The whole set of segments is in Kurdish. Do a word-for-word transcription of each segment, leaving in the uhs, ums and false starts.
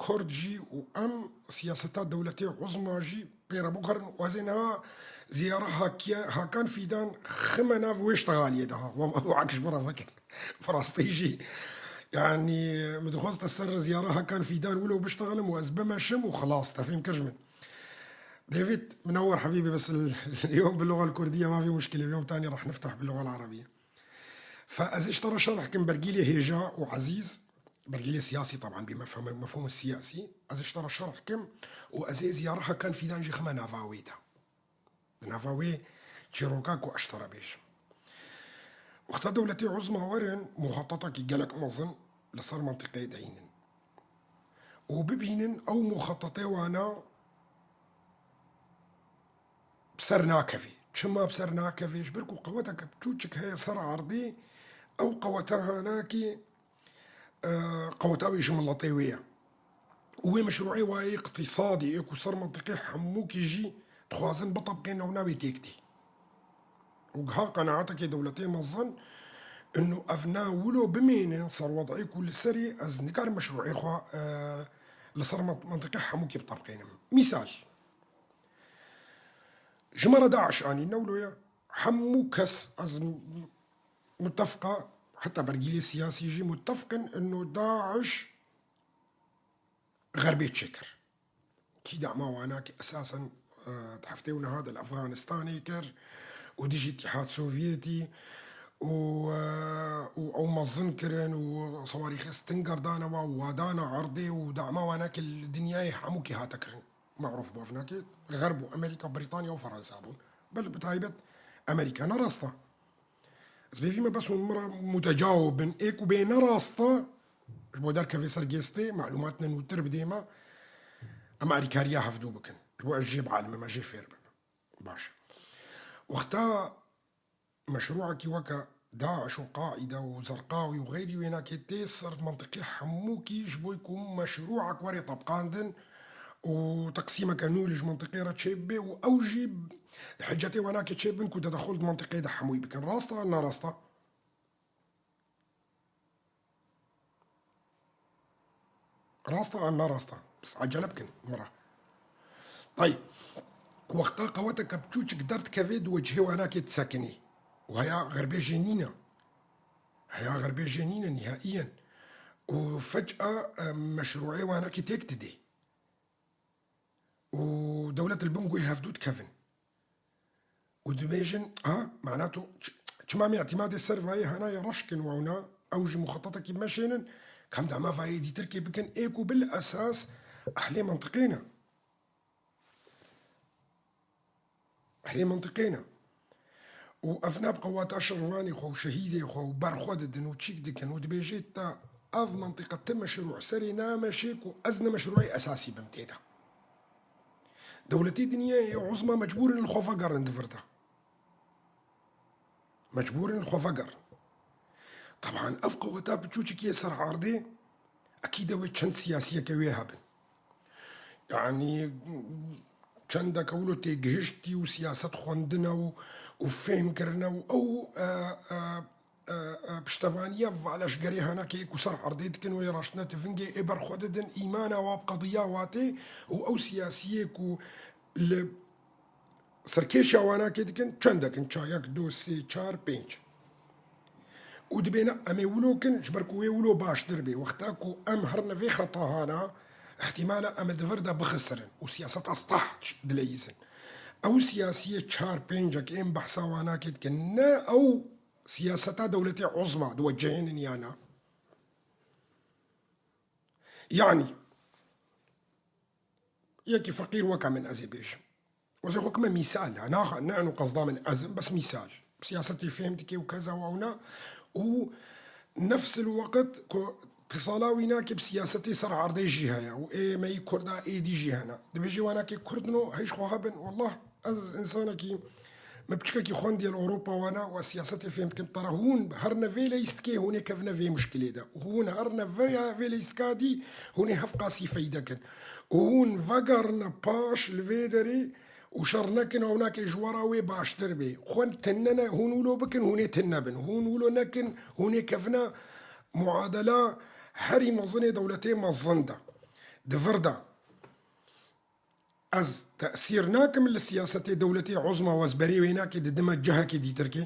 Kurd jî û em siyaseta dewletê uzma jî pê re biguherin û ez ê niha ziyara Hakiye-, Hakan Fîdan xime nav wê ştexaliyê de ha. Wema wak ji min re vekir. Bi rastî jî. Yanî min dixwest ez ser ziyara Hakan Fîdan wilo biştexelim û ez bimeşim û xilas, te fêm kir ji min. David, Minewwer Habîbî, bes l-, اليوم باللغة الكردية ما في مشكلة، اليوم تاني رح نفتح باللغة العربية. Fe ez ê ji te re şerh kim bergîlê hêja û ezîz, bergîlê siyasî taban bî mefhum-, mefhûm siyasî, ez ê ji te re şerh kim û ez ê ziyara Hakan Fîdan jî xime nava wê de. Di nava wê çîroka ku ez ji te re bêjim. Wexta dewletê uzma werin muxatatekî gelek mezin li ser mentiqeyê deynin û bibînin ew muxatatê wana bi ser nakevê. Çima bi ser nakevê? Ji ber ku qeweteke biçûçik heye ser erdê, ew qeweta hanakê, e, qeweta wê ji miletê wê ye. Û wê meşrûê wayê îqtîsadî ê ku ser mentiqê hemûkî jî dixwazin bitebqên ew navê têk tê. Û giha qenaatekê dewletê mezin, ino ev na wilo bimêne ser wed'ê ku li serê ez nikarim meşrûê xwe, e, li ser ment-, mentiqê hemûkî bitebqênim. Mîsal, ji me re DAIŞ anî, ne wilo ye? Hemû kes, ez m-, mutefqa, heta bergîlê siyasî jî mutefqin ino DAIŞ xerbê çêkir. Kî dema wanakî esasen, e, di heftê û niha de li Efganistanê kir û dijî Îtîhad Sovyetî û, e, û ew mezin kirin û sewarîxê Stinger dane wa û wa dane erdê û dema wanakî li dinyayê hemûkî hate kirin. Merûf bû ev nakê, Xerb û Amerîka, Brîtanya û Fransa bûn. Bel bi taybet Amerîka ne rast e. Ez bêvî me bes hûn min re mutecawib bin. Ê ku bê ne rast e, ji bo derkevê ser gêstê, malûmat ne nûtir bidê me, em alîkariya hevdû bikin. Ji bo ez jê bialimim, ez jê fêr bim. Baş. Wexta meşrûekî weke DAIŞ û Qaîde û Zerqawî û xeyrî wênakê tê ser mentiqê hemûkî ji bo ku meşrûek were tebqandin û teqsîmeke nû li ji mentiqê re çêbibe û ew jî hicetê wanakê çêbin ku tedexul di mentiqê de hemûyî bikin. Rast e an ne rast e? Rast e an ne rast e? Bes ecele bikin min re. Tayîb. Wexta qeweteke biçûçik derdikeve di wecihê wanakê disekinê. Û heya xerbê jê nîne. Heya xerbê jê nîne nihaiyen. Û feca, e, meşrûê wanakê têk didê. Û dewlet li bin guhê hevdû dikevin. Û dibêjin, ha, mana tu ç-, çima em îtîmadê ser vayê hanayê reş kin wewna, ew jî muxetetekî meşênin, kam dema vayê dîtirkê bikin, ê ku bil esas ehlê mentiqê ne. Ehlê mentiqê ne. Û ev ne bi qeweta şervanê xwe û şehîdê xwe û ber xwe didin û çîk dikin û dibêjê te ev mentiqe ti meşrû serê nameşê ku ez ne meşrûê esasî bim tê de. Dewletê dinyayê uzma mecbûr in li xwe vegerin di vir de. Mecbûr in li xwe vegerin. Teban ev qeweta biçûçikê ser erdê, ekîd e wê çend siyasiyeke wê hebin. Yanî çendeke wilo têgihiştî û siyaset xwendine û, û fêhm kirine û ew, e, e, e, e, piştevaniya va leşgerê hanakê ku ser erdê dikin wê raştine tivingê ê ber xwe didin, îmana wa bi qediya wa tê û ew siyasiyê ku li serkêşa wanakê dikin, çendek in, ça yek, du, sê, çar, pênc. Û dibêne em ê wilo kin, ji ber ku wê wilo baştir bê. Wexta ku em herine vê xeta hana, ihtimale em ê di vir de bixisirin û siyaseta stah dileyîzin. Ew siyasiyê çar pêncek ên behsa wanakê dikin, ne ew siyaseta dewletê uzma diwecihênin ya na. Yanî, yekî feqîr weke min ez ê bêjim. Ez ê xwe kime mîsal, ha, naxa, ne eno qezda min ez im, bes mîsal. Siyasetê fêm dike û keza wewna û nefs il weqt ku tisala wî nake bi siyasetê ser erdê jî heye û ê me yî Kurda êdî jî hene. Dibêjî wanakê Kurd no, heyş xwe hebin, wallah ez însanekî, me piçkekî xwendiye li Ewropa wana û ez siyasetê fêm dikim. Tera hûn herine vê leyîstikê, hûn ê kevine vê muşkilê de. Hûn herine vê, vê leyîstika dî, hûn ê hevqasî feyde kin. Û hûn vegerine paş li vê derê û şer nekin, ew nake ji we re wê baştir bê. Xwe tinne ne, hûn wilo bikin, hûn ê tinne bin. Hûn wilo nekin, hûn ê kevine muadela herî mezinê dewletê mezin de. Di vir de ez tesîr nakim li siyasetê dewletê uzma û ez berê wê nake didime cihekî dîtirkê.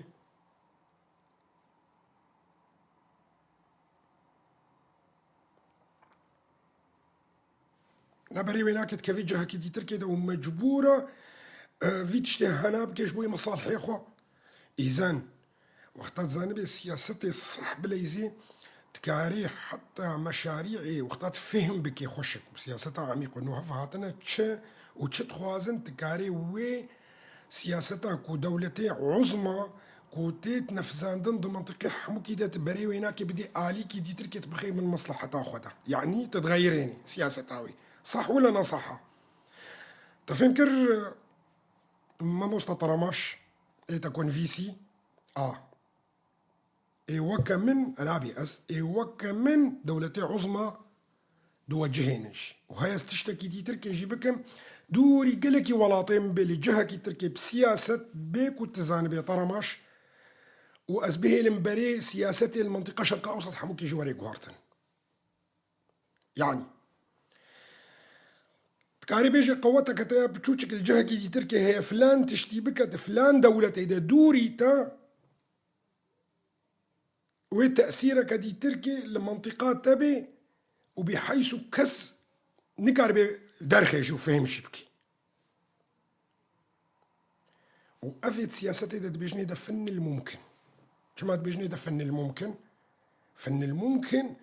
Ne berê wê nake dikevê cihekî dîtirkê de û mecbûr e, e, vî tiştê hena bike ji bo yê mesalihê xwe. Îzen, wexta dizanibê siyasetê seh bileyzî, dikarê heta meşarî'ê wexta difêhm bikê xweşik û siyaseta emîq û nû hev hatine çi û çi dixwazin, dikarê wê siyaseta ku dewletê uzma ku tê nefizandin di mintiqê hemûkî de tu berê wê nake bidê alîkî dîtirkê tu bixê min mesleheta xwe de. Yanî tu dixeyirênî siyaseta wê. Sah wila nasaha. Te fêm kir, mamosta Taramaş, ê te konvîsî, a. Ê weke min, nabê ez, ê weke min dewletê uzma diwecihênin jî. Û heye ez tiştekî dîtirkê jî bikim, dûrî gelekî welatên bê li cihekî tirkê bi siyaset bê ku tu zanibê Taramaş û ez bihêlim berê siyasetê li mintîqa Şerqa Ewsat hemûkî jî were guhartin. Yanî, dikarî bêjî qeweteke te ya biçûçik li cihekî dîtirkê heye filan tiştî bike di filan dewletê de dûrî te, wê tesîreke dîtirkê li mintîqa te bê û bêheys û kes nikaribe derxê jî û fêhm jî bikî. Û ev ê di siyasetê de dibêjinê de finnil mumkin. Çima dibêjinê de finnil mumkin? Finnil mumkin,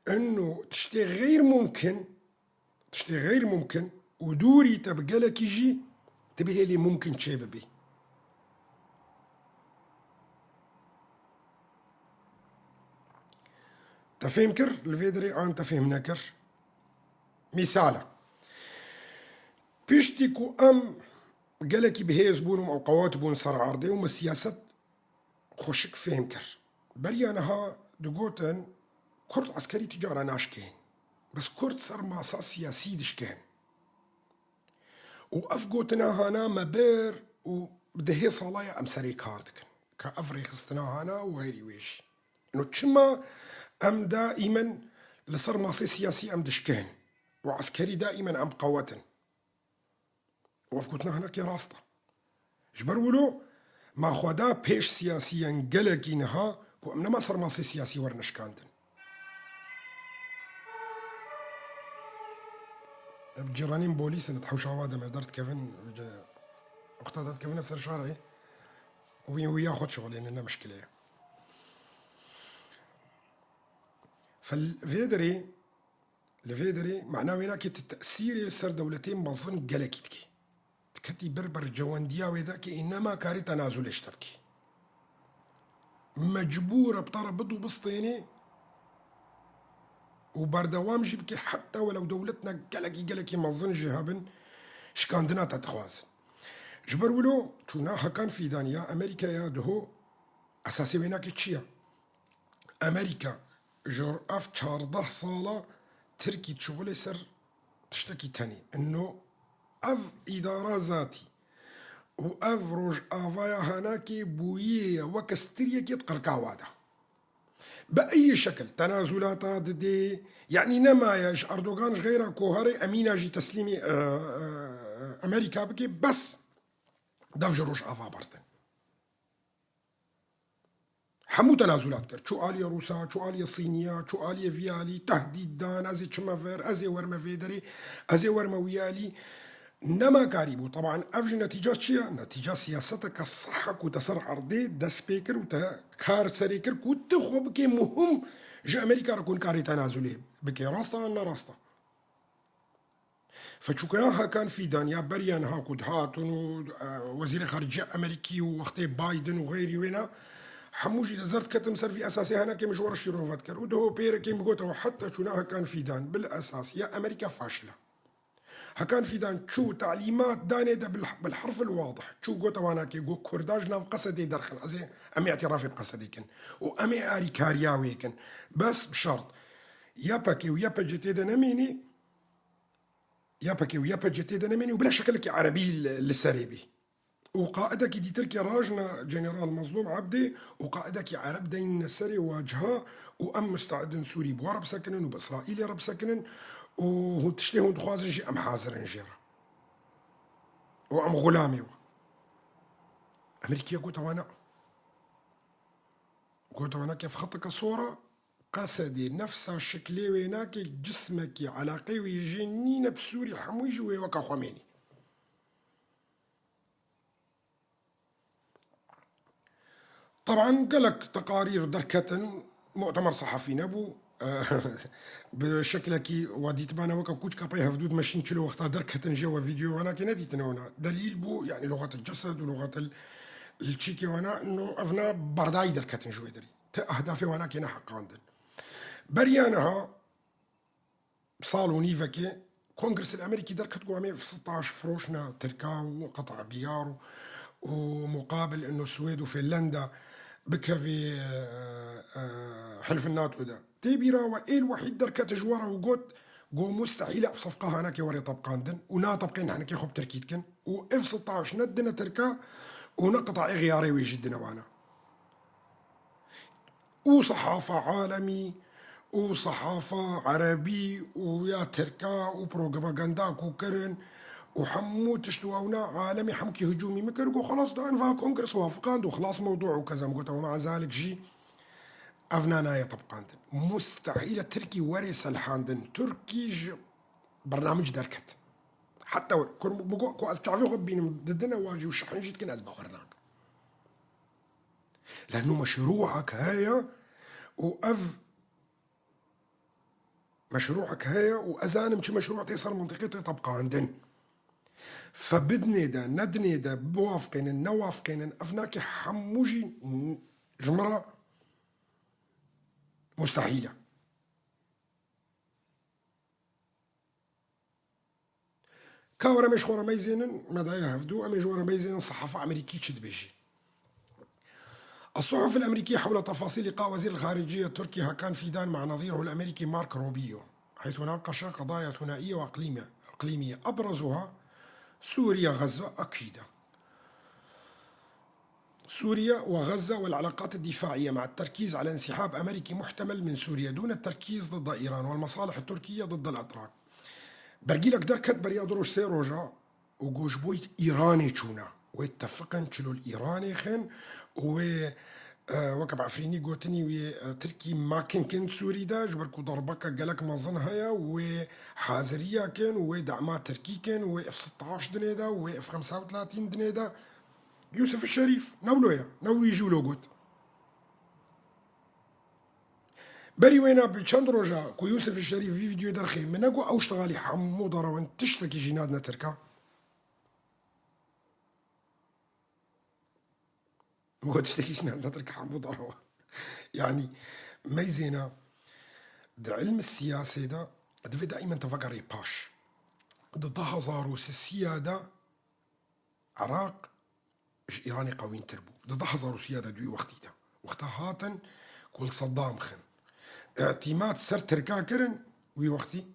ino tiştê xeyr mumkin, tiştê xeyr mumkin û dûrî te bi gelekî jî tu bihêlî mumkin çê bibî. Te fêm kir, li vê derê an te fêm nekir. Mîsal e. Piştî ku em gelekî bi hêz bûn û ew qewet bûn ser erdê û me siyaset xweşik fêm kir. Beriya niha digotin, Kurd eskerî tu cara naşkên. Bes Kurd ser masa siyasî dişkên. Û ev gotina hana me bir û bi dehê sala ye em serê kar dikin. Ka ev rêxistina hana û xeyrî wê jî. Ino çima em daîmen li ser masê siyasî em dişkên û eskerî daîmen em qewet in? Û ev gotina hinekê rast e. Ji ber wilo me xwe da pêş siyasiyên gelekî niha ku em nema ser masê siyasî werin şikandin. Ev cîranên bolîs in, di hewşa ava de me derdikevin, wexta derdikevine ser şarê, wî, wî ya xwe dişixulênin, ne mişkile ye. Fel vê derê, li vê derê mana wê nake tu tesîrê ser dewletê mezin gelekî dikî. Tu ketî ber berjewendiya wê de ke ê nema karî tenazulê ji te bikî. Mecbûr e bi te re bidû bistênê û berdewam jî bikî heta welew dewletna gelekî, gelekî mezin jî hebin, şikandina te dixwazin. Ji ber wilo çûna Hakan Fîdan ya Amerîka ya diho esasê wê nake çi ye? Amerîka ji ev çardeh sala Tirkî dişixulê ser tiştekî tenê. Ino ev îdara zatî û ev Rojavaya hanakê bûyî ye weke striyekê di qirka wa de. Bi eyî şekil tenazulata didê, yanî nemaye ji Erdogan ji xeyra koharê Emîna jî teslîmî, e, e, Amerîka bike, bes dev ji Rojava berdin. Hemû tenazulat kir. Çû aliyê Rûsa, çû aliyê Sîniya, çû aliyê vî alî, tehdîd dan, ez ê çime vir, ez ê werme vê derê, ez ê werme wî alî. Nema karî bû. Teban ev ji netîca çi ye? Netîca siyaseteke seh ku te ser erdê dest pê kir û te kar serê kir ku tu xwe bikê muhim ji Amerîka re ku nikarê tenazulê bikê. Rast e an ne rast e? Feçûkira Hakan Fîdan ya beriya niha ku dihatin û, e, Wezîrê Xariciya Amerîkî û wextê Biden û xeyrî wêna, hemû jî di zer diketin ser vî esasê henekê min ji we re şîrove dikir. Û diho pêrekê min gotewe heta çûna Hakan Fîdan bil esas ya Amerîka faşil e. Hakan Fîdan çû talîmat danê de bil, bil herfil wadih. Çû gote wanakê, got Kurda ji nav Qesedê derxin. Ez ê, em ê îtirafê bi Qesedê kin. Û em ê arîkariya wê kin. Bes bi şert. Y P G û Y P G tê de nemînî, Y P G û Y P G tê de nemînî û bila şekilekî erebî li, li serê bî. Û qaidekî dîtirkê rajne General Mazlûm Ebdê û qaidekî ereb deyne serê waciha û em musteidin Sûrî bi we re bisekinin û bi Îsraîlê re bisekinin û tiştê hûn dixwazin jî em hazir in jê re. Û em xulamê we. Amerîkiya gote wana. Gote wana kevxeteke sor e, qesedê nefsa şiklê wê nake, cismekî eleqê wê jê nîne, bi sûrî hemûyî ji wê weke xwe mênî. Teban gelek teqarîr derketin, mu'temer sehafî nebû. Bi şeklekî we dîtibane weke kûçka pey hevdû dimeşîn çilo wexta derketin jê we vîdyoya wana kê nedîtine wana. Delîl bû, yanî luxat el cesed û luxat el çîkê wana, no, ev na berdayî derketin ji wê derî. Ti ehdafê wana kê neheqandin. Beriya niha, sal û nîvekê Kongres li Amerîkî derket ku em ê F sitaş firoşne Tirka û qeta diyar û, û muqabil ino Swêd û Finlanda bikevê, e, e, hilfin NATO de. Tê bîra we êl wehîd derket ji we re û got ku mustehîl e ev sefqa hanekê were tebqandin û na tebqên henekê xwe bi Tirkî dikin û F sitaş ne dine Tirka û ne qetayê xiyarê wê jî dine wana. û sehafa alemî û sehafa erebî û ya tirka û propaganda ku kirin û hemû tişt û ewna alemî hemkî hicûmî min kir, got, xelas, da en va kongres wafiqand û xelas mewdû û keza min got, ew maezalik jî ev na nayê tebqandin. Mustehîl e Tirkî werê selhandin. Tirkî ji bernamij derket. Heta wer-, ku, ku ez çavê xwe bibînim, didine wa jî û şehîn jî dikin, ez bawer nakim. Leno meşrûek heye û ev meşrûek heye û ez zanim çi meşrû tê ser mintiqê tê tebqandin. Fe bidinê de, nedinê de, biwafqênin, newafqênin, ev nake hemû jî n-, ji min re mustehîl e. Ka were em ê ji xwe re meyzênin, me daye hevdû, em ê ji we re meyzênin sehafa Amerîkî çi dibêjî. الصحف الأمريكية حول تفاصيل لقاء وزير الخارجية التركي هاكان فيدان مع نظيره الأمريكي مارك روبيو، حيث ناقش قضايا ثنائية وإقليمية، إقليمية أبرزها سوريا، غزة، أكيد. سوريا وغزة والعلاقات الدفاعية مع التركيز على انسحاب أمريكي محتمل من سوريا دون التركيز ضد إيران والمصالح التركية ضد الأتراك. Bergîlek derket beriya du roj, sê roja û got ji bo Îranê çûne. Wê tefiqin çilo li Îranê xin û wê, e, weke bi Efrînî gotinî wê, e, Tirkî makin kin Sûrî de, ji ber ku derbeke gelek mezin heye, wê haziriya kin, wê dema Tirkî kin, wê F sitaş dinê de, wê F xemsa û telatîn dinê de. Yûsif Şerîf, ne wilo ye, ne wî jî wilo got. Berî wêna bi çend roja ku Yûsif Şerîf vî vîdyoyê derxî, min negot ew ştexalî hemû derew in, tiştekî jî nadine Tirka. Min got tiştekî jî nadine Tirka, hemû derew in. Yanî meyzêna di ilm siyasê de divê daîmen te vegerê paş. Di du hezar û sisiya de Iraq ji Îranê qewîntir bû. Di du hezar û sisiya de di wî wextî de. Wexta hatin ku li Seddam xin. Îtîmat ser Tirka kirin wî wextî.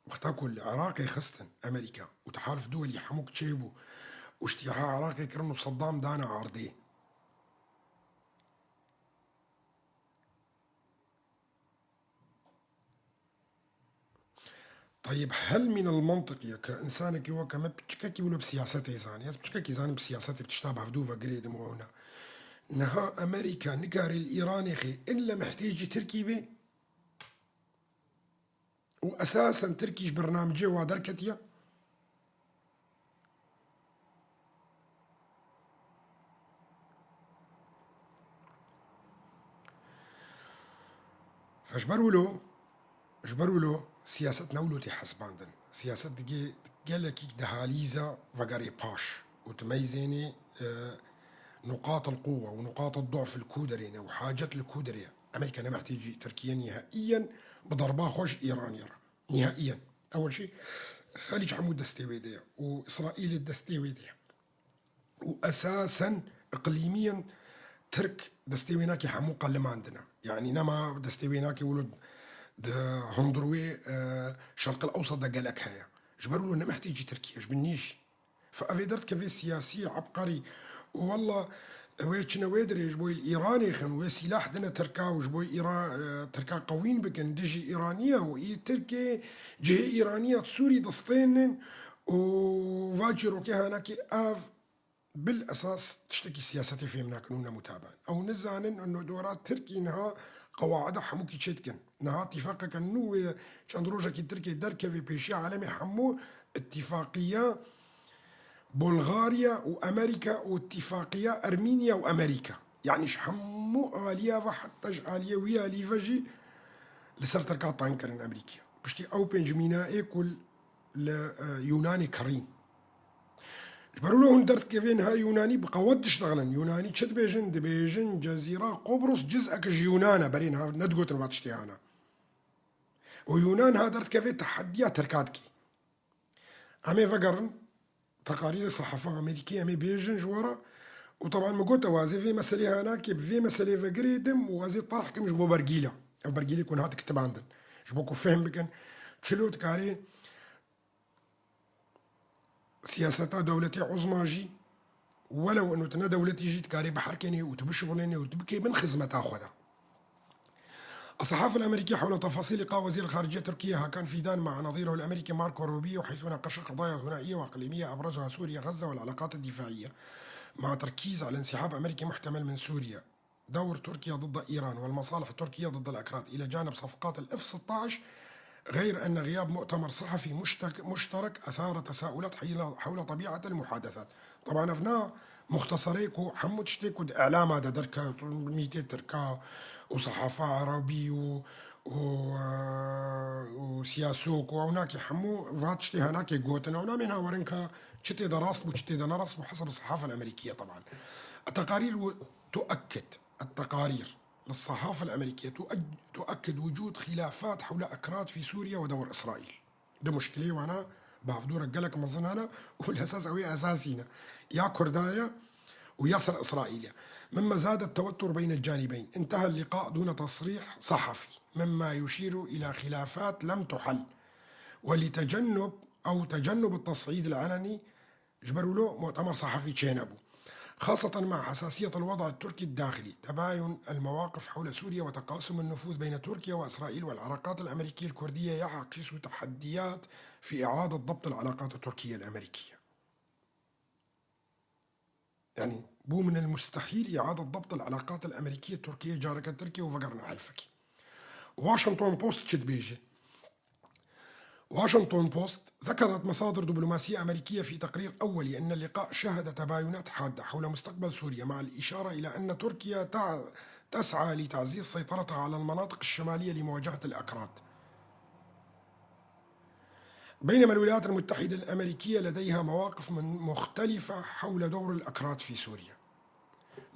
Wexta ku li Iraqê xistin Amerîka û tehaluf duwelî hemûk çêbû û îtîha Iraqê kirin û Seddam dane erdê. Teyib, hel min el-mantiq ye ke însanekî weke me piçkekî wilo bi siyasetê zanî. Ez piçkekî zanim bi siyasetê, bi tişta bi hevdû ve girêdim û ewna. Niha Amerîka nikare li Îranê xê ille mihtêcî Tirkî bê û esasen Tirkî ji bernamecê wa derketiye. Fe ji ber wilo, ji ber wilo siyaset ne wilo tê hesibandin. Siyaset digê gelekî dihalîza vegerê paş û tu meyzênê, e, nuqat el-quwe û nuqat el-du'f li ku derê ne û hacet li ku derê ye. Amerîka ne mihtêcî Tirkiye nihaiyen bi darba xwe ji Îranê re. Nihaiyen. Ewel şey, Xelîc hemû destê wê de ye û Îsraîlê destê wê de ye. Û esasen iqlîmiyen Tirk destê wê nake hemû qelimandine. Yanî nema destê wê nake wilo di hundir wê, e, Şerqil Ewsat de gelek heye. Ji ber wilo ne mihtêcî Tirkiye, ji bin nî jî. Fe ev ê derdikeve siyasî, ebqarî. Û walla Wê çine wê dirê ji bo Îranê xin, wê sîlah dine Tirka û ji bo Îra-, e, Tirka qewîn bikin dijî Îraniya û î Tirkê cihê Îraniya di Sûrî distênin û va çîrokê hanakê ev bil esas tiştekî siyasetê fêm nakin û nemutaban. Ew nizanin ino dora Tirkî niha qewaida hemûkî çêdikin. Niha tîfaqeke nû wê çend rojekî Tirkê derkevê pêşiya alemê hemû îtîfaqiya Bulgarya û Amerîka û îtîfaqiya Ermînya û Amerîka. Yanî ji hemû aliya ve heta ji aliyê wî alî ve jî li ser Tirka teng kirin Amerîkaya. Piştî ew pêncimîna ê ku li, e, Yûnanê kirîn. Ji ber wilo hûn derdikevê niha Yûnanî bi qewet diştexilin. Yûnanî çi dibêjin? Dibêjin Cezîra Qobrus ciz'ek ji Yûnan e. Berê niha nedigotin va tiştê hana. Û Yûnan niha derdikevê tehediya Tirka dikî. Em ê vegerin teqarîrê sehafa Amerîkî, em ê bêjin ji we re. Û teban min got, ew ez ê vê meselê hanakê bi vê meselê ve girêdim û ez ê terh kim ji bo bergîla. Ev bergîlê ku niha dikitibandin. Ji bo ku fehm bikin, çilo dikarê siyaseta dewletê uzma jî, welew ino tu ne dewletî jî dikarê biherkênê û tu bişixulênê û tu bikê bin xizmeta xwe de. الصحافة الأمريكية حول تفاصيل لقاء وزير الخارجية تركيا هاكان فيدان مع نظيره الأمريكي ماركو روبيو، حيث ناقشا قضايا ثنائية وإقليمية أبرزها سوريا، غزة والعلاقات الدفاعية، مع تركيز على انسحاب أمريكي محتمل من سوريا، دور تركيا ضد إيران والمصالح التركية ضد الأكراد، إلى جانب صفقات الإف ستعش، غير أن غياب مؤتمر صحفي مشتك-، مشترك أثار تساؤلات حول، حول طبيعة المحادثات. طبعا أفنا مختصريكو حمو تشتيكو د إعلام هذا دركا ميتي تركا وصحافة عربي و، و، و سياسوك وهناك حمو فات تشتي هناك قوتنا ونامين هاورنكا تشتي دا راست بو تشتي دا راست بو حسب الصحافة الأمريكية طبعا. التقارير و-، تؤكد التقارير للصحافة الأمريكية تؤج-، تؤكد وجود خلافات حول أكراد في سوريا ودور إسرائيل. ده مشكلة وانا بافدورة قالك مظن أنا والأساس أوي أساسينا يا كردايا ويا سر إسرائيليا، مما زاد التوتر بين الجانبين. انتهى اللقاء دون تصريح صحفي، مما يشير إلى خلافات لم تحل، ولتجنب أو تجنب التصعيد العلني جبرولو مؤتمر صحفي تشينابو، خاصة مع حساسية الوضع التركي الداخلي، تباين المواقف حول سوريا وتقاسم النفوذ بين تركيا وإسرائيل، والعلاقات الأمريكية الكردية يعكس تحديات في إعادة ضبط العلاقات التركية الأمريكية. يعني، بو من المستحيل إعادة ضبط العلاقات الأمريكية التركية جارك تركيا وفقرنا حلفك. واشنطن بوست شد بيجي؟ واشنطن بوست ذكرت مصادر دبلوماسية أمريكية في تقرير أولي أن اللقاء شهد تباينات حادة حول مستقبل سوريا، مع الإشارة إلى أن تركيا تع-، تسعى لتعزيز سيطرتها على المناطق الشمالية لمواجهة الأكراد. بينما الولايات المتحدة الأمريكية لديها مواقف من-، مختلفة حول دور الأكراد في سوريا.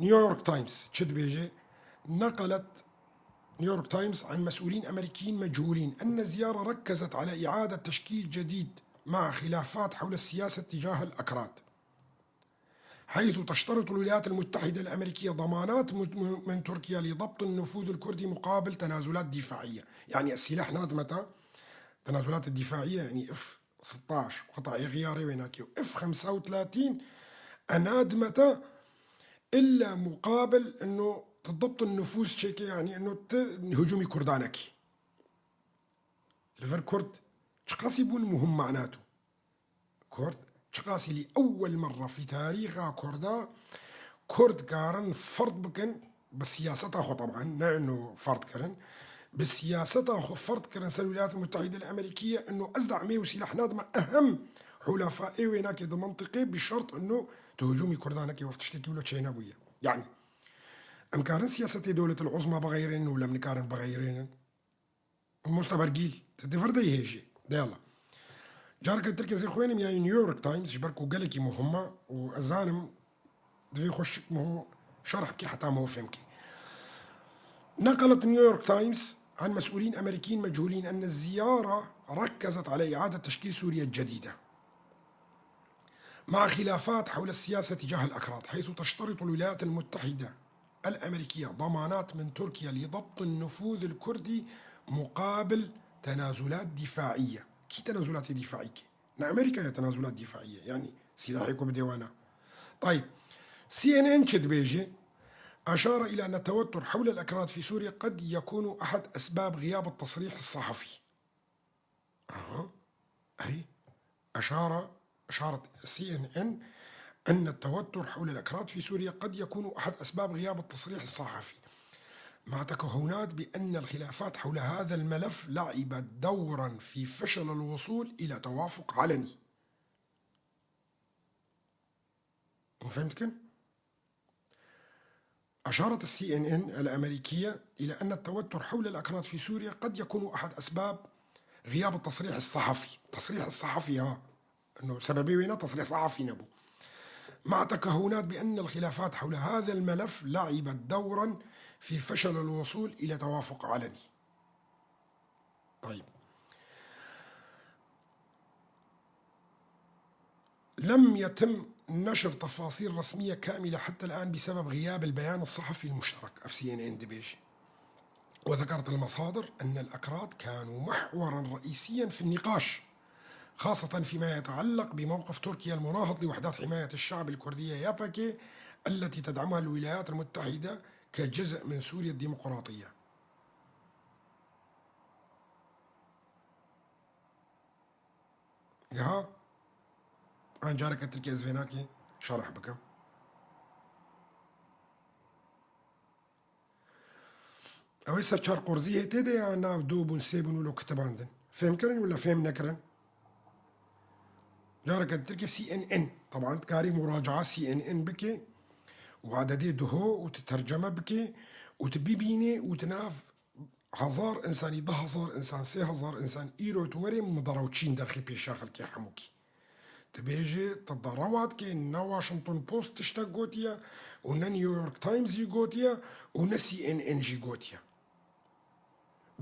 نيويورك تايمز شد بيجي؟ نقلت نيويورك تايمز عن مسؤولين أمريكيين مجهولين أن الزيارة ركزت على إعادة تشكيل جديد مع خلافات حول السياسة تجاه الأكراد، حيث تشترط الولايات المتحدة الأمريكية ضمانات مت-، من تركيا لضبط النفوذ الكردي مقابل تنازلات دفاعية. يعني السلاح نادمتا، تنازلات الدفاعية، يعني إف ستعش وقطع غياري ويناكي وإف خمسة وثلاثين أنادمتا إلا مقابل إنه تضبط النفوذ تشيكي، يعني إنه ت-، هجومي كردانكي. لفر كرد شقاسي بون مهم معناته. كرد شقاسي لأول مرة في تاريخها كردا كرد كارن فرض بكن بسياستها خو طبعا، نا إنه فرض كرن، بسياستها خو فرض كرن سر الولايات المتحدة الأمريكية إنه أزدع مي وسلاح نادمة أهم حلفاء إيويناكي دي منطقة بشرط إنه تهجومي كردانكي وقت تشتكي ولا تشينا بويا. يعني، أم كارن سياسة دولة العظمى بغيرين ولا من كارن بغيرين؟ Mosta Bergîl, te di vir de yê hêjê. De yala. Careke Tirkiyê zê xwênim ya New York Times, ji ber ku gelekî muhim e û ez zanim divê xwe şik miho şerh bikî heta miho fêm kî. نقلت نيويورك تايمز عن مسؤولين أمريكيين مجهولين أن الزيارة ركزت على إعادة تشكيل سوريا الجديدة، مع خلافات حول السياسة تجاه الأكراد، حيث تشترط الولايات المتحدة الأمريكية ضمانات من تركيا لضبط النفوذ الكردي مقابل تنازلات دفاعية. كي تنازلات دفاعية؟ نا أمريكا يا تنازلات دفاعية، يعني سلاحكم بديوانا. طيب، سي إن إن çi dibêje? أشار إلى أن التوتر حول الأكراد في سوريا قد يكون أحد أسباب غياب التصريح الصحفي. Aha. Erê. أشار، أشارت سي إن إن أن التوتر حول الأكراد في سوريا قد يكون أحد أسباب غياب التصريح الصحفي، مع تكهنات بأن الخلافات حول هذا الملف لعبت دورا في فشل الوصول إلى توافق علني. فهمتكن؟ أشارت السي إن إن الأمريكية إلى أن التوتر حول الأكراد في سوريا قد يكون أحد أسباب غياب التصريح الصحفي. التصريح الصحفي، ها، إنه سببي وينه تصريح صحفي نبو، مع تكهنات بأن الخلافات حول هذا الملف لعبت دورا في فشل الوصول إلى توافق علني. طيب. لم يتم نشر تفاصيل رسمية كاملة حتى الآن بسبب غياب البيان الصحفي المشترك، F C N N dibêje. وذكرت المصادر أن الأكراد كانوا محورا رئيسيا في النقاش، خاصة فيما يتعلق بموقف تركيا المناهض لوحدات حماية الشعب الكردية، Y P G، التي تدعمها الولايات المتحدة كجزء من سوريا الديمقراطية. Geha, an careke tirkî ez vê nakê şerh bikim. Ew ê serçarqorzî hê tê de ya nav du bûn, sê bûn wilo kitibandin. Fêm kirin wila fêm nekirin? Careke tirkî C N N. Taban dikarî muracaa C N N bike û adedê duho û tu terceme bike û tu bibînê û tu nav hezar însanî, deh hezar însan, sê hezar însan îro tu werê midarewçîn derxî pêşa xelkê hemûkî. Tu bêjê, tu derewa dikê, ne Washington Post tiştek gotiye û ne New York Times jî gotiye û ne C N N jî gotiye.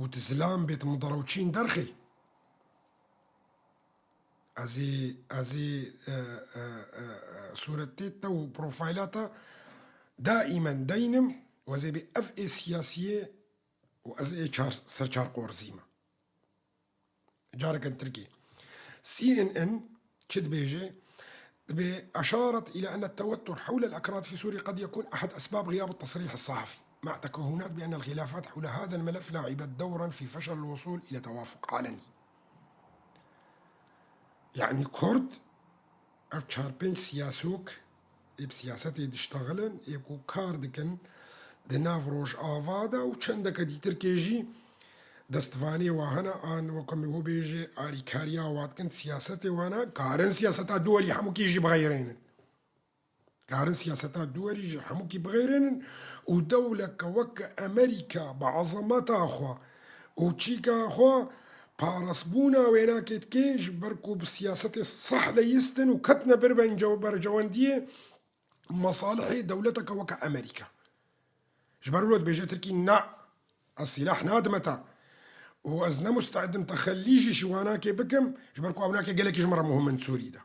Û tu zilam bê, tu midarewçîn derxê. Ez ê, ez ê, e, e, e, e, sûretê te û profayla te daîmen deynim û ez ê bê ev ê siyasiyê û ez ê çar-, serçarqorzî me. Careke tirkî. C N N çi dibêje? Dibê أشارت إلى أن التوتر حول الأكراد في سوريا قد يكون أحد أسباب غياب التصريح الصحفي، مع تكهنات بأن الخلافات حول هذا الملف لعبت دورا في فشل الوصول إلى توافق علني. Yanî Kurd, ev çar pênc siyasok ê bi siyasetê diştexilin, ê ku kar dikin di nav Rojava de û çendeke dîtirkê jî destvanê wa hene, an weke min hû bêjê, arîkariya wa dikin, siyasetê wana, karin siyaseta duwerî hemûkî jî bixeyrênin. Karin siyaseta duwerî ji hemûkî bixeyrênin û dewleke weke Amerîka bi ezemeta xwe û çîka xwe parasbûna wênakê dike, ji ber ku bi siyasetê seh leyistin û ketine ber bercew-, bercewendiyê mesalihê dewleteke weke Amerîka. Ji ber wilo dibêje Tirkî, na, ez sîlah nadime te û ez ne musteid im texelî jî ji wanakê bikim, ji ber ku ew nake gelekî ji min re muhim in Sûrî de.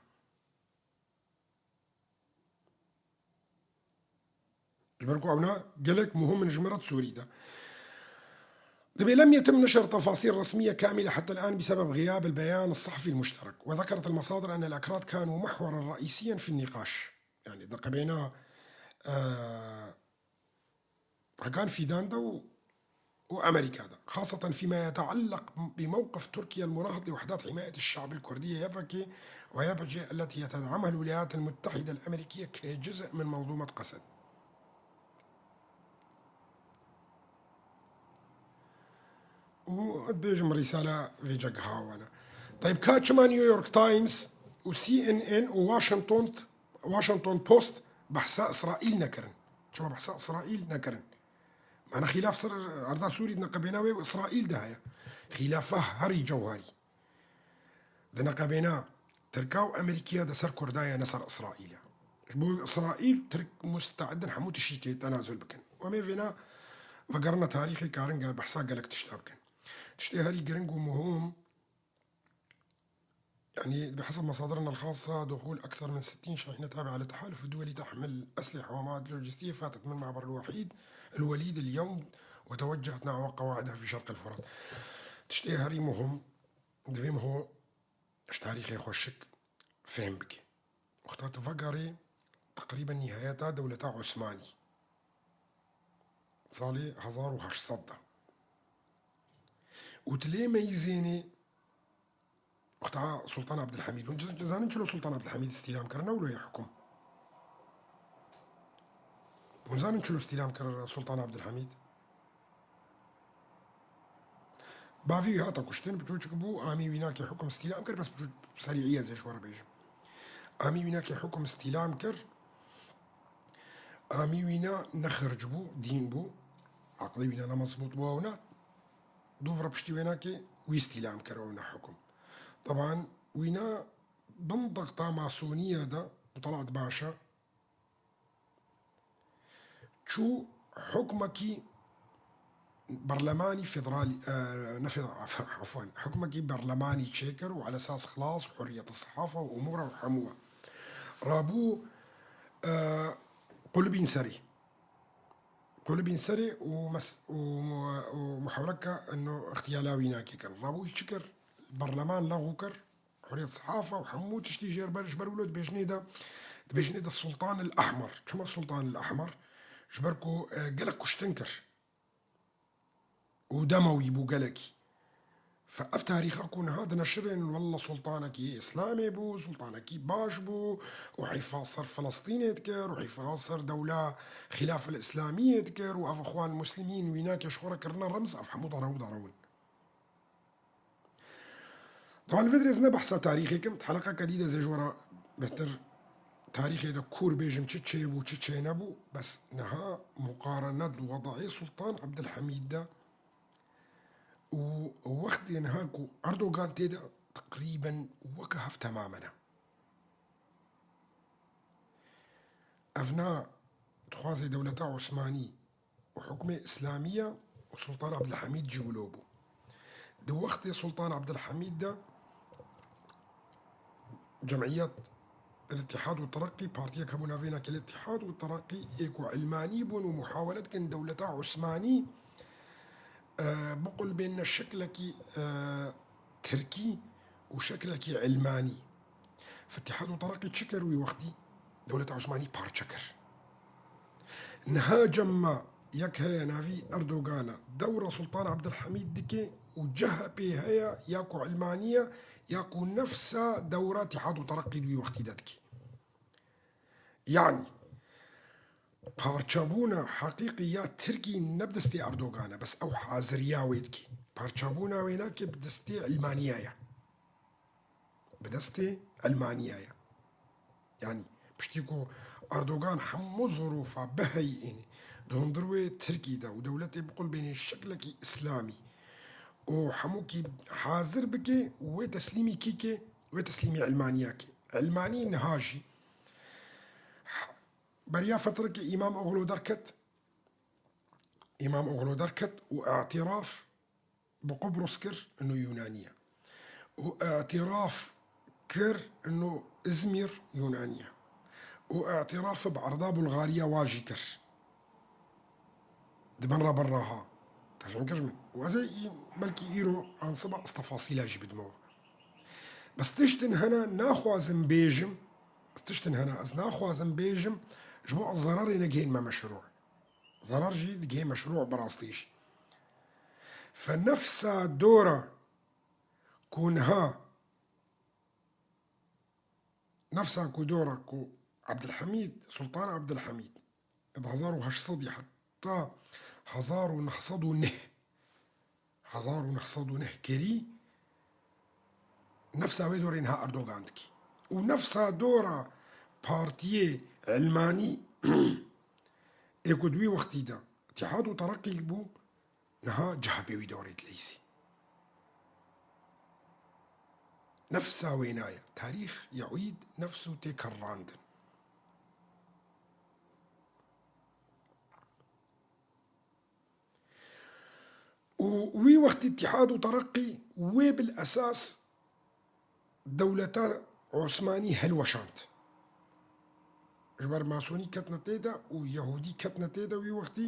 Ji ber ku ewna gelek muhim in ji min re di Sûrî de. دبي لم يتم نشر تفاصيل رسمية كاملة حتى الآن بسبب غياب البيان الصحفي المشترك، وذكرت المصادر أن الأكراد كانوا محورا رئيسيا في النقاش. Yani, di qebêna, e, Hekan Fîdan de û, û Amerîka de. خاصة فيما يتعلق بموقف تركيا المناهض لوحدات حماية الشعب الكردية، Y P G، و Y P G التي تدعمها الولايات المتحدة الأمريكية كجزء من منظومة قسد. û dibêjim rîsala vê cegha wan e. Tayb, ka çima New York Times û C N N û Washington, Washington Post behsa Îsraîl nekirin? Çima behsa Îsraîl nekirin? Mana xîlaf ser erda Sûrî di neqebêna wê û Îsraîl de heye. Xîlafa herî cewherî di neqebêna Tirka û Amerîkiya de ser Kurda ye, ne ser Îsraîl e. Ji bo Îsraîl, Tirk musteid in hemû tiştî tê tenazul bikin. Em ê vêna vegerina tarîxê karin ger behsa gelek tişta bikin. Tiştê herî giring û muhim, يعني بحسب مصادرنا الخاصة، دخول أكثر من ستين شاحنة تابعة للتحالف الدولي تحمل أسلحة ومواد لوجستية فاتت من معبر الوحيد، الوليد اليوم، وتوجهت نحو قواعدها في شرق الفرات. Tiştê herî muhim, divê min ho ji tarîxê xwe şik fêm bike. Wexta tu vegerê, tu teqrîben nîhayeta dewleta Osmanî. Salê hezar û heşt sed de. Û tu lê meyzênê wexta Sultan Abdulhamîd. Hûn zanin çilo Sultan Abdulhamîd îstîlam kir, ne wilo ye hukum. Hûn zanin çilo îstîlam kir Sultan Abdulhamîd? Bavî wî hata kuştin, bi çûçik bû, amî wî nakê hukum îstîlam kir, bes bi çû serî ez ê ji we re bêjim. Amî wî nakê hukum îstîlam kir, amî wîna ne xirc bû, dîn bû, aqlê wîna ne mezbût bû, ew na dûv re piştî wê nakê wî îstîlam kir, ew ne hukum. Teban wîna bin dexta masoniye de, mutalat baş e, çû hukmekî berlemanî federalî, e, ne federal, afwan, hukmekî berlemanî çêkir û ala esas xilas û hurriyet sehafê û umûra û hemû. Rabû, e, qulibîn serî. Qulibîn serî û mes-, û, û muhaweleke ino îxtiyala wî nakê kir. Rabû çi kir? Berleman lexû kir. Hurriyet sehafê û hemû tiştî jêr ber, ji ber wilo dibêjinê de, dibêjinê de Sultan el Ahmer. Çima Sultan el Ahmer? Ji ber ku, e, gelek kuştin kir. Û dema wî bû gelekî. Fe ev tarîxa ku niha dineşirên, wella sultanekî Îslamê bû, sultanekî baş bû û hîfa ser Filistînê dikir û hîfa ser dewla Xîlafa Îslamiyê dikir û ev Ixwan Muslimîn wî nakê ji xwe re kirine remz, ev hemû dara û dara win. Taban vê dirê ez ne behsa tarîxê kim, heleqeke dî de ez ê ji we re bêhtir tarîxê de kûr bêjim çi çêbû, çi çênebû, bes niha muqarene di wedayê Sultan Abdulhamîd de û wextê niha ku Erdogan tê de teqrîben weke hev temamen e. Ev na dixwazê dewleta Osmanî û hukmê Îslamî ye û Sultan Abdulhamîd jî wilo bû. Di wextê Sultan Abdulhamîd de cemiyet Îtîhad û Tereqî, partiyek hebû navê nakê Îtîhad û Tereqî, ê ku ilmanî bûn û muhawele dikin dewleta Osmanî, e, biqulbêne şeklekî, e, tirkî û şeklekî ilmanî. Îtîhad û Tereqî çi kir wî wextî? Dewleta Osmanî parçe kir. Niha cema yek heye navî Erdogan e, dewra Sultan Abdulhamîd dike û C H P heye ya ku ilmanî ye ya ku nefsa dewra Îtîhad û Tereqî di wî wextî de dike. Yanî, parçebûna heqîqî ya Tirkî ne bi destê Erdogan e, bes ew haziriya wê dike. Parçebûna wê nake bi destê Elmaniya ye. Bi destê Elmaniya ye. Yanî, piştî ku Erdogan hemû zorofa biheyînê di hundir wê Tirkî de û dewletê biqulbênê şeklekî Îslamî û hemûkî hazir bike, wê teslîmî kî ke, wê teslîmî Elmaniya ke. Elmanî niha jî Beriya fetrekê Îmam Oxlo derket, Îmam Oxlo derket û îtiraf bi Qubros kir, ino Yunanî ye. Û îtiraf kir, ino Izmîr Yunanî ye. Û îtiraf bi erda Bulgariya wa jî kir. Di bin re bin re ha. Te fêm kir ji min? Û ez ê î-, belkî îro an siba ez tefasîla jî bidime we. Bes tiştin hene naxwazim bêjim, tiştin hene ez naxwazim bêjim, ji bo ez zerarê negihên me meşrû. Zerar jî digihê meşrû bi rastî jî. Fe nefsa dora ku niha Nefsa ku dora ku Abdulhamîd, Sultan Abdulhamîd, di hezar û heşt sedî heta hezar û neh sed û neh, hezar û neh sed û neh kirî, nefsa wê dorê niha Erdogan dikî. Û nefsa dora partiyê Elmanî ê ku di wî wextî de Îtîhad û Tereqî bû, Niha C H P wî dorê dileyîzî. Nefsa wêna ye. Tarîx yuîd nefsu tê kerrandin. Û wî wextî Îtîhad û Tereqî wê bil esas dewleta Osmanî hilweşand. Ji ber masonî ketine tê de û yehûdî ketine tê de wî wextî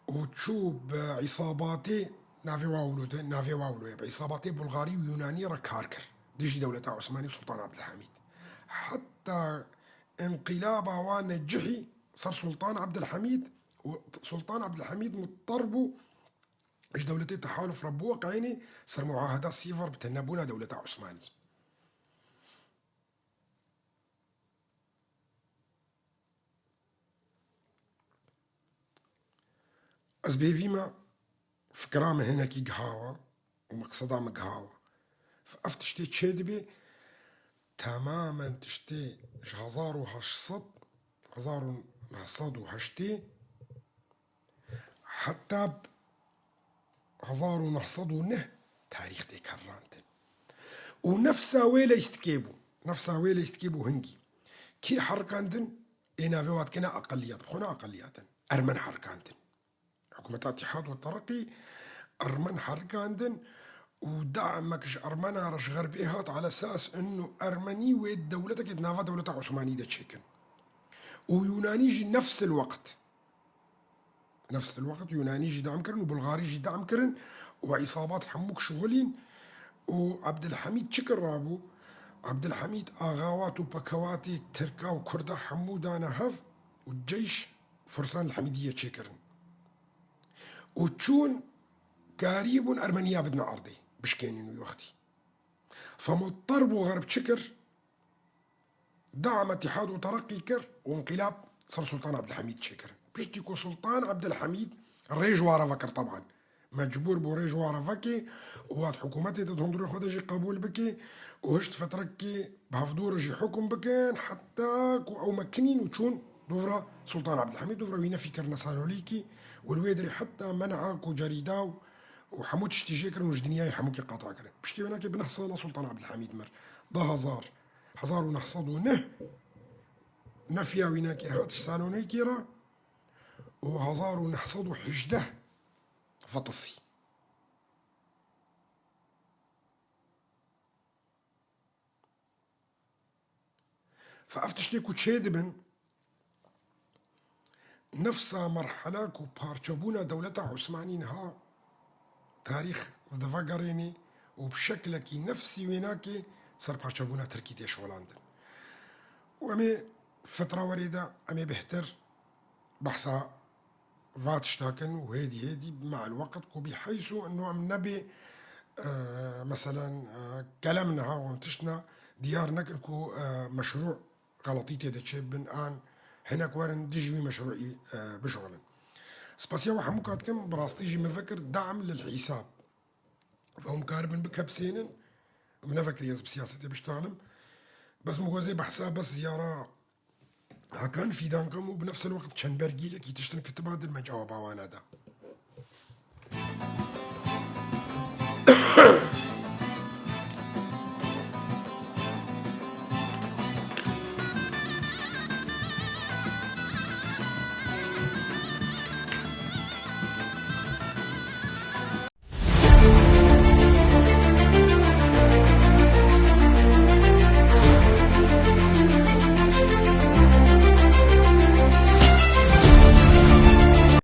û çû bi îsabatê navê wa wilo de, navê wa wilo ye, bi îsabatê Bulgarî û Yunanî re kar kir dijî dewleta Osmanî û Sultan Abdulhamîd. Heta Înqîlaba wan necihî ser Sultan Ebdilhemîd û Sultan Ebdilhemîd muttar bû ji dewletê tehaluf re biweqeyînê ser muaheda Sîver bi tenebûna dewleta Osmanî. Ez bêvî me fikra min hinekî gihawa û meqseda min gihawa. Ev tiştê çê dibe, temamen tiştê ji hezar û heşt sed, hezar û neh sed û heştê heta hezar û neh sed û neh tarîx tê kerrandin. Û nefsa wê leystikê bû. Nefsa wê leystikê bû hingî. Kî herikandin? Ê navê wan dikine eqeliyet. Bi xwe ne eqeliyet in. Ermen herikandin. Hikûmeta Îtîhad û Tereqî Ermen herikandin û damek ji Ermena re ji Xerbê hat ala esas inu Ermenî wê dewletekê di nava dewleta Osmanî de çêkin. Û Yûnanî jî nefsil weqt. Nefsil weqt Yûnanî jî dam kirin û Bulgarî jî dam kirin û îsabat hemûk şixulîn û Ebdilhemîd çi kir rabû? Ebdilhemîd axawat û pekewatê Tirka û Kurda hemû dane hev û ceyş Fursan li Hemîdiyê çêkirin û çûn karîbûn Ermeniya bidin erdê, bişkênin wî wextî. Femuttar bû Xerb çi kir? Dama Îtîhad û Tereqî kir û înqîlab ser Sultan Ebdilhemîd çêkirin. Piştî ku Sultan Ebdilhemîd rê ji wa re vekir, teban mecbûr bû rê ji wa re vekê û hat hikûmetê de di hundirê xwe de jî qebûl bike û hişt fetrekê bi hevdû re jî hukm bikin, heta ku ew mekinîn û çûn dûvra Sultan Ebdilhemîd, dûvra wî nefî kirine Salonîkî û li wê dirê heta men'a ku cerîda û, û hemû tiştî jê kirin û ji dinyayê hemûkê qata kirin. Piştî wênakê bi neh sala Sultan Ebdilhemîd mir. Du hezar, hezar û neh sed û neh nefiya wînakê hat ji Salonîkê re û hezar û neh sed û hejdeh fetisî. Fe ev tiştê ku çê dibin, nefsa merhela ku parçebûna dewleta Osmanî niha tarîx divegerênê û bi şeklekî nefsî wênakê ser parçebûna Tirkî tê şolandin. Û em ê fetra werê de em ê bêhtir behsa va tişta kin û hêdî hêdî me'el weqt ku bî heysu eno em nebê, e, meselen, e, kelem niha wan tiştna diyar nekin ku, e, meşrû xeletî tê de çêbin an hinek werin dijî wî meşrûî, e, bişixulin. Spasiya we hemûka dikim, bi rastî jî min vekir dam lil hîsab. Ve hûn karibin bikepsênin, min nevekiriye ez bi siyasetê biştalim. Bes min gozê behsa bes ziyara Hakan Fîdan kim û bi nefsil wext çend bergîlekî tiştin kitiba din me cewaba wana da.